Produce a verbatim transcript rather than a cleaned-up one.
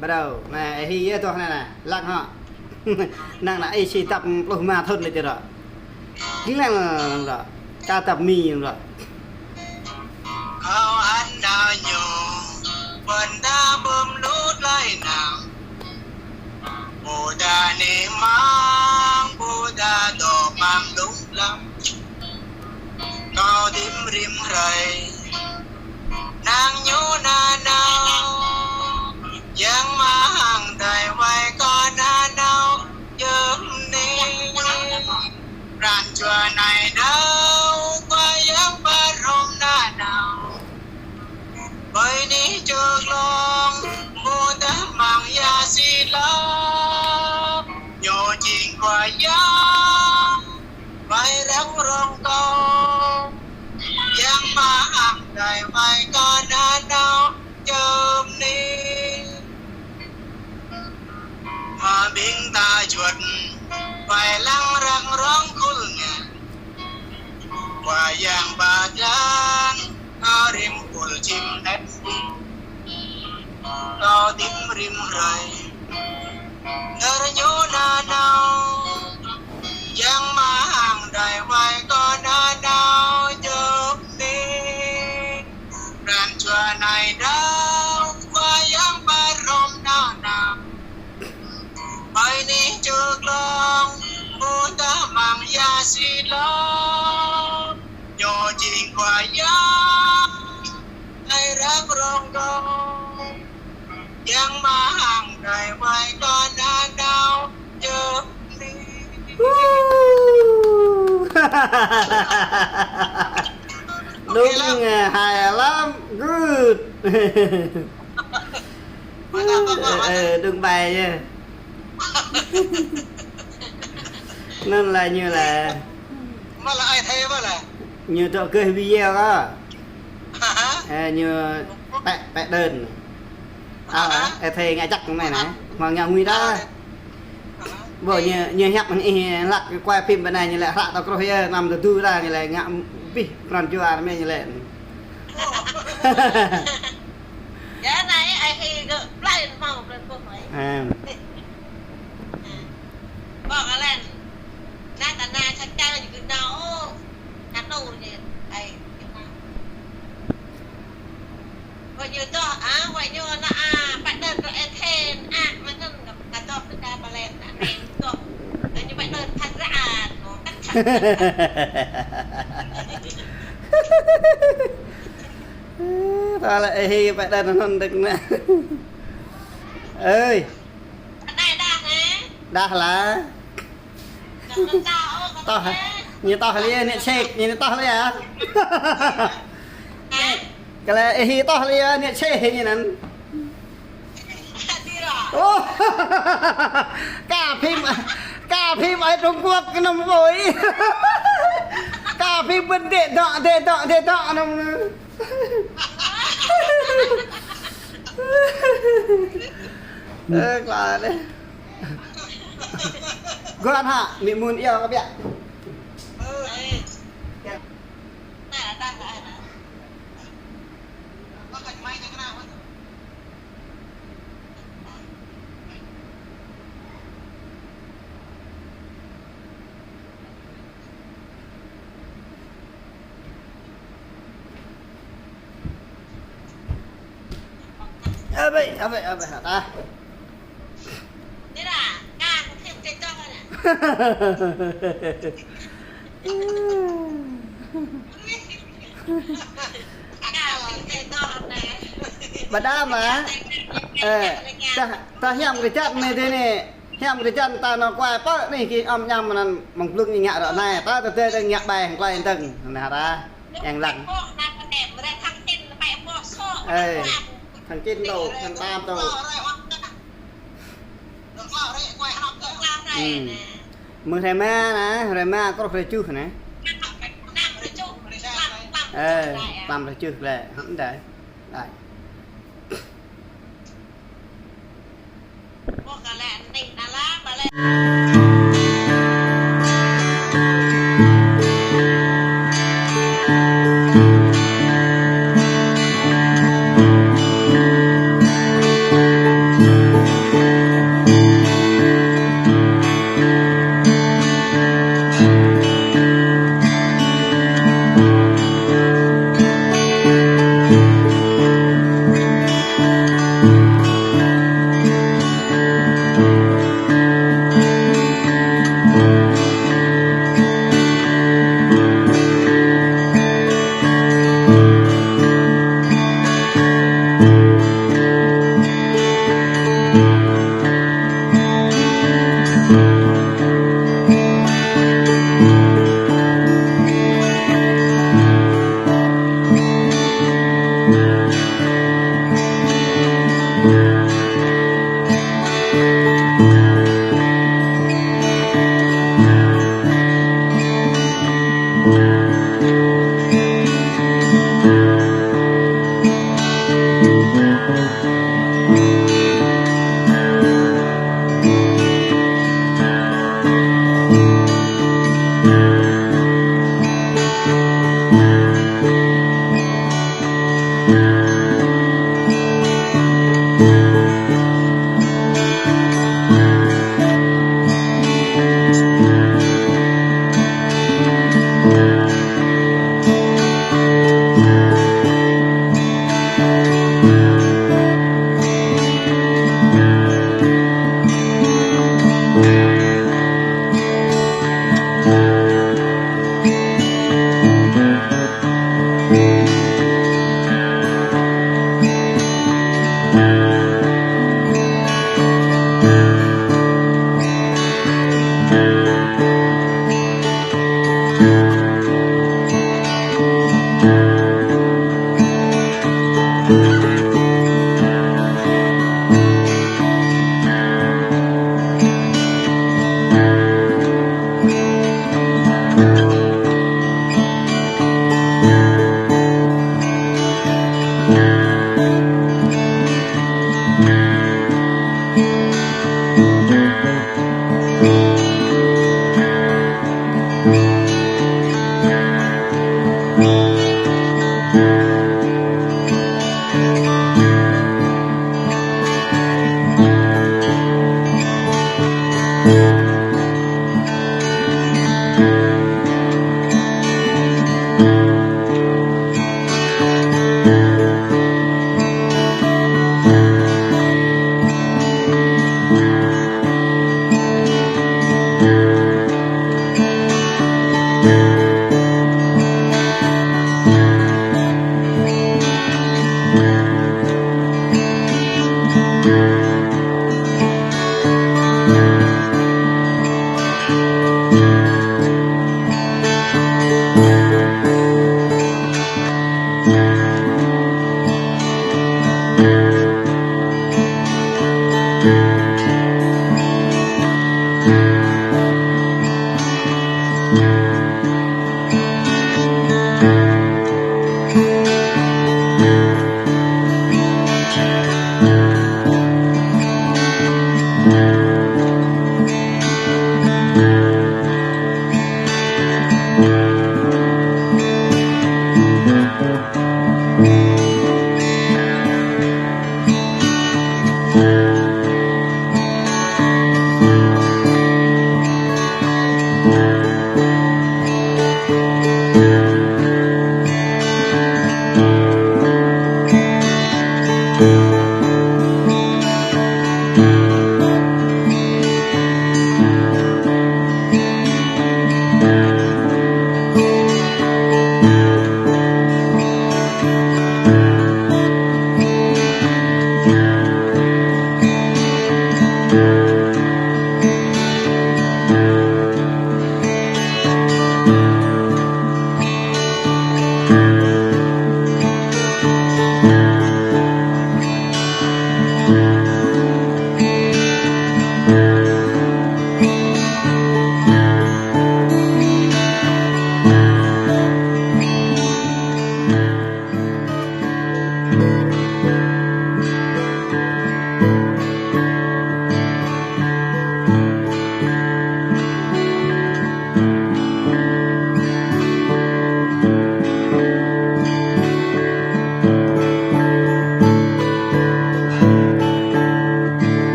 Bắt đầu, anai, ih hĭ yơh tuh anai anai, lăng hŏ. Năng anai ih sĭ dăp pluh rơma thŭn lĕ tui rŏ. Jing năng rŏ, ka dăp mi rŏ. Kâo hăn nao ñu, ƀuôn ta bum lu tơlơi nao. Ƀu ta nê mang, ƀu ta dŏ mơ̆ng lŭng lăm. Kâo tim rĭm hrơi, năng ñu nanao. Yang Mơhang Adai wai kâo nanao, jơm anai. Pran jua anai nao, Khua Yang pơhrŏm nanao. Ƀơi anih čư̆ glông, ƀu tơ̆ mơ̆ng ia sĭt lơ̆m. Ñu jing Khua Yang, wai răng rong kâo. Yang Mơhang Adai wai kâo nanao, jơm anai. Mơ̆ng ƀing ta juăt, wai lăng răng rong khul ngă. Khua Yang pơtô hăng rĭm khul čim net. Kâo tim rĭm hrơi, nơ̆r ñu nanao. Yang Mơhang Adai wai kâo nanao, jơm anai. Pran jua anai nao, Khua Yang pơhrŏm nanao. Ƀơi anih čư̆ glông, ƀu tơ̆ mơ̆ng ia sĭt lơ̆m. Ñu jing Khua Yang, wai răng rong kâo. Yang Mơhang Adai wai kâo nanao, jơm anai. Woo! Đúng, hay lắm, good. Ờ, đúng bài nha. Nên là như là, mă lĕ ai thê mă lĕ, ñu dŏ gơh video kơ. Hă? Ơ, ñu pĕ, pĕ đơn. Ơ, ơ, ơ, thê ngă jăk mơ̆ anai, mơ̆ ngă ngui ta. Ơ. Ơ. Ƀu, ñu, ñu hiăp hăng ih lăk quay phim ƀơi anai ñu lĕ hră tơkrôh yơh, năm tơdu ta ñu lĕ ngă abih pran jua mơ̆ ñu lĕ. Ơ. Yua anai ai hĭ gơ̆ plơi hmâo plơi pơh mơ̆. Ơ. Ơ. Ƀơ̆ng alen. Anai ta anai sa čar ñu gơ̆ nao ôh. Anŭn ñu ai. Wai ñu dŏ, a, wai ñu nao, a, pă đơn kơ Ethên, a, mơ̆ anŭn kơ dŏ kơ ta pơlen, a, anai dŏ. Wai ñu pă đơn phat ră, a, dŏ kăt kăt. Ta lĕ ih hĭ pă đơn anŭn dơ̆ng anai. Ơi. Anai đah, a? Đah lah. Tŏh, ñu tŏh lĕ, ñu ček, ñu tŏh lĕ ah. Kơ lĕ ih hĭ tŏh lĕ, ñu ček ñu anŭn. Ô, ka phim, ka phim ai Trung Quốc kơ năm ƀôi. Ka phim ƀing dêh dŏ, dêh dŏ, dêh dŏ năm. Ơ, klă dêh. Gơ̆ hă, mĭ mun iâu kơ biă. Ơ, ƀai, ơ, ƀai, ơ, ƀai, hă ta. Ƀa đa mă. Ơ, ta, ta hiam kơ čăt anai dêh anai. Hiam kơ čăt ta nao kuai pơ anai kơ ăm ñăm anŭn mơ̆ng blung ñu ngă ră anai. Ta tơdơi ta ngă ƀai hăng kuai tơ̆ng. Anai hă ta. Yang lăng. Ơ, thằng Chinh đâu, thằng Tam đâu. Ừ. Mơ̆ng hrơi rơma anai, hrơi rơma truh hrơi tơjuh anai. Ơ, tlam hrơi tơjuh lĕ, hŏng đơi. Đơi.